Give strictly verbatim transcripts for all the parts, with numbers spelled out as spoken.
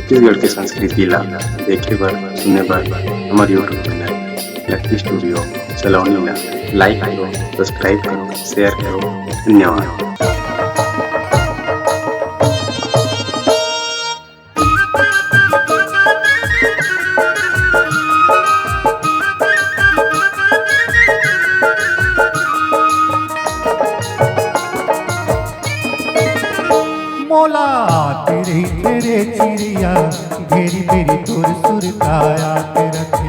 छत्तीसगढ़ के संस्कृति ला देखे बर, सुने बर हमर YouTube चैनल लक्की स्टूडियो सलोनी ला लाइक करो, सब्सक्राइब करो, शेयर करो। धन्यवाद। मोला आते रहिथे रे चिड़िया, घेरी बेरी तोर सुरता आते रथे।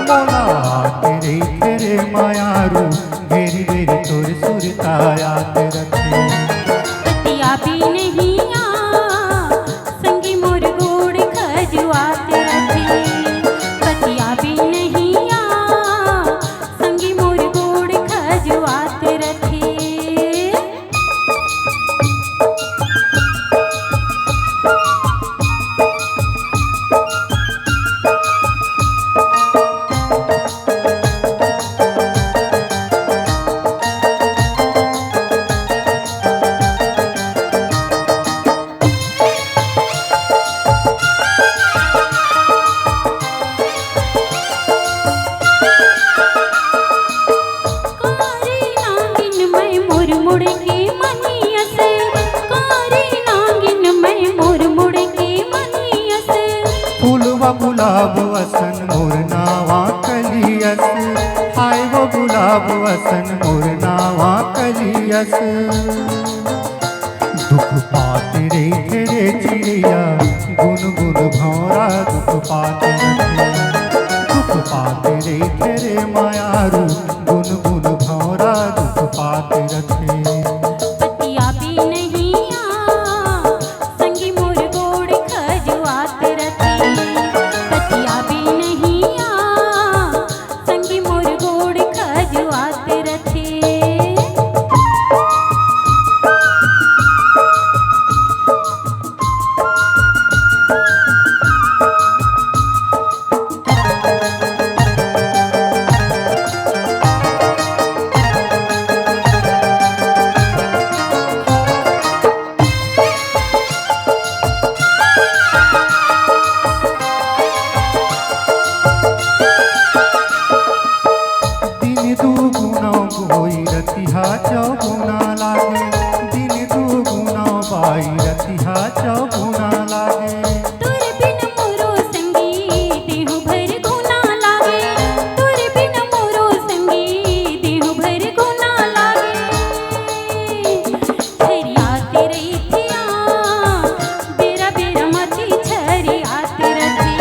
मोला आते रहिथे रे मयारू, घेरी बेरी तोर सुरता आते रथे। पतिया बिनहिया, संगी मोर गोड़ खजुआत रथे। पतिया बिनहिया, संगी मोर गोड़ खजुआत रथे। कारी नागिन मैं मुड़ मुड़ के मनियस, कारी नागिन मैं मुड़ मुड़ के मनियस। फूलवा गुलाब असन मोर नावा कलियस, हाय वो गुलाब असन मोर नावा कलियस। दुख पात रहिथे रे चिड़िया, गुनगुन भौंरा दुख पात रथे। दुख पात रहिथे रे मयारू, गुनगुन भौंरा दुख पात रथे। पतिया बिनहिया, संगी मोर गोड़ खजुआत रथे। पतिया बिनहिया, संगी मोर गोड़ खजुआत रथे। दिन दुगुना होई रतिहा चौगुना लागे, दिन दुगुना बाई रतिहा चौगुना लागे। तोर बिन मोरो संगी देहु भर घुना लागे, तोर बिन मोरो संगी देहु भर घुना लागे। छरियात रहिथे आ, बेरा बेरा मती छरियात रथे।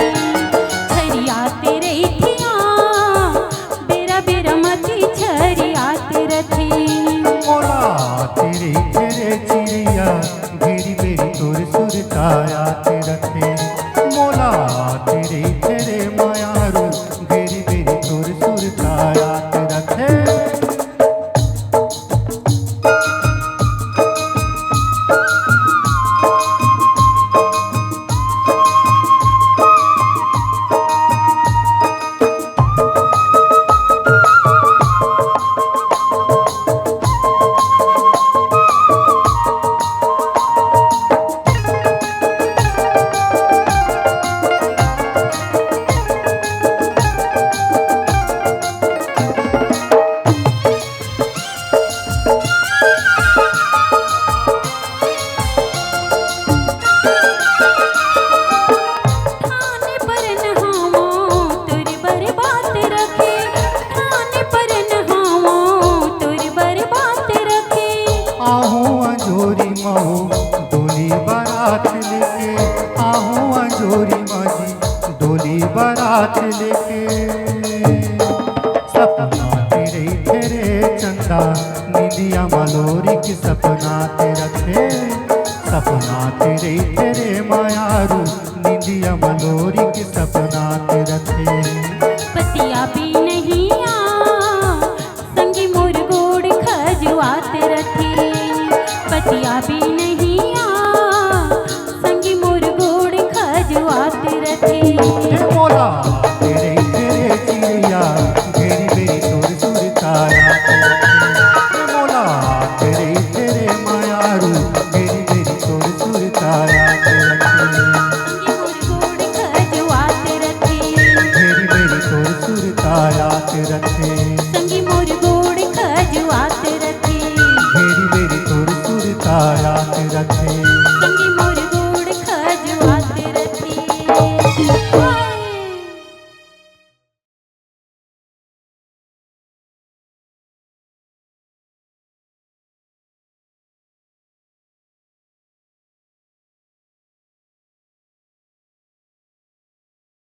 छरियात रहिथे आ, बेरा बेरा मती छरियात रथे। मोला आते रहिथे रे चिड़िया, घेरी बेरी तोर सुरता आते रथे। मोला आते रहिथे रे मयारू, घेरी बेरी तोर सुरता आते रथे। ठाने परन हावों तोर बर बात रखे, ठाने परन हावों तोर बर बात रखे। आहूँ अंजोरी महूँ डोली बारात लेके, आहूँ अंजोरी महूँ डोली बारात लेके। सपना तेरे तेरे चंदा, निंदिया मलोरी के सपना ते रखे। सपना तेरे तेरे मयारू, निंदिया मलोरी के सपना ते रखे। पतिया बिनहिया, संगी मोर गोड़ खजुआत रथे। पतिया बिनहिया, संगी मोर गोड़ खजुआत रथे। हे मोला तेरे तेरे चिड़िया, घेरी बेरी तोर सुरता आते रथे। हे मोला तेरे तेरे मयारू, घेरी बेरी तोर सुरता आते रथे। संगी मोर रथे। संगी मोर गोड़ खजुआत रथे। बेरी बेरी तोर सुरता याद रथे। संगी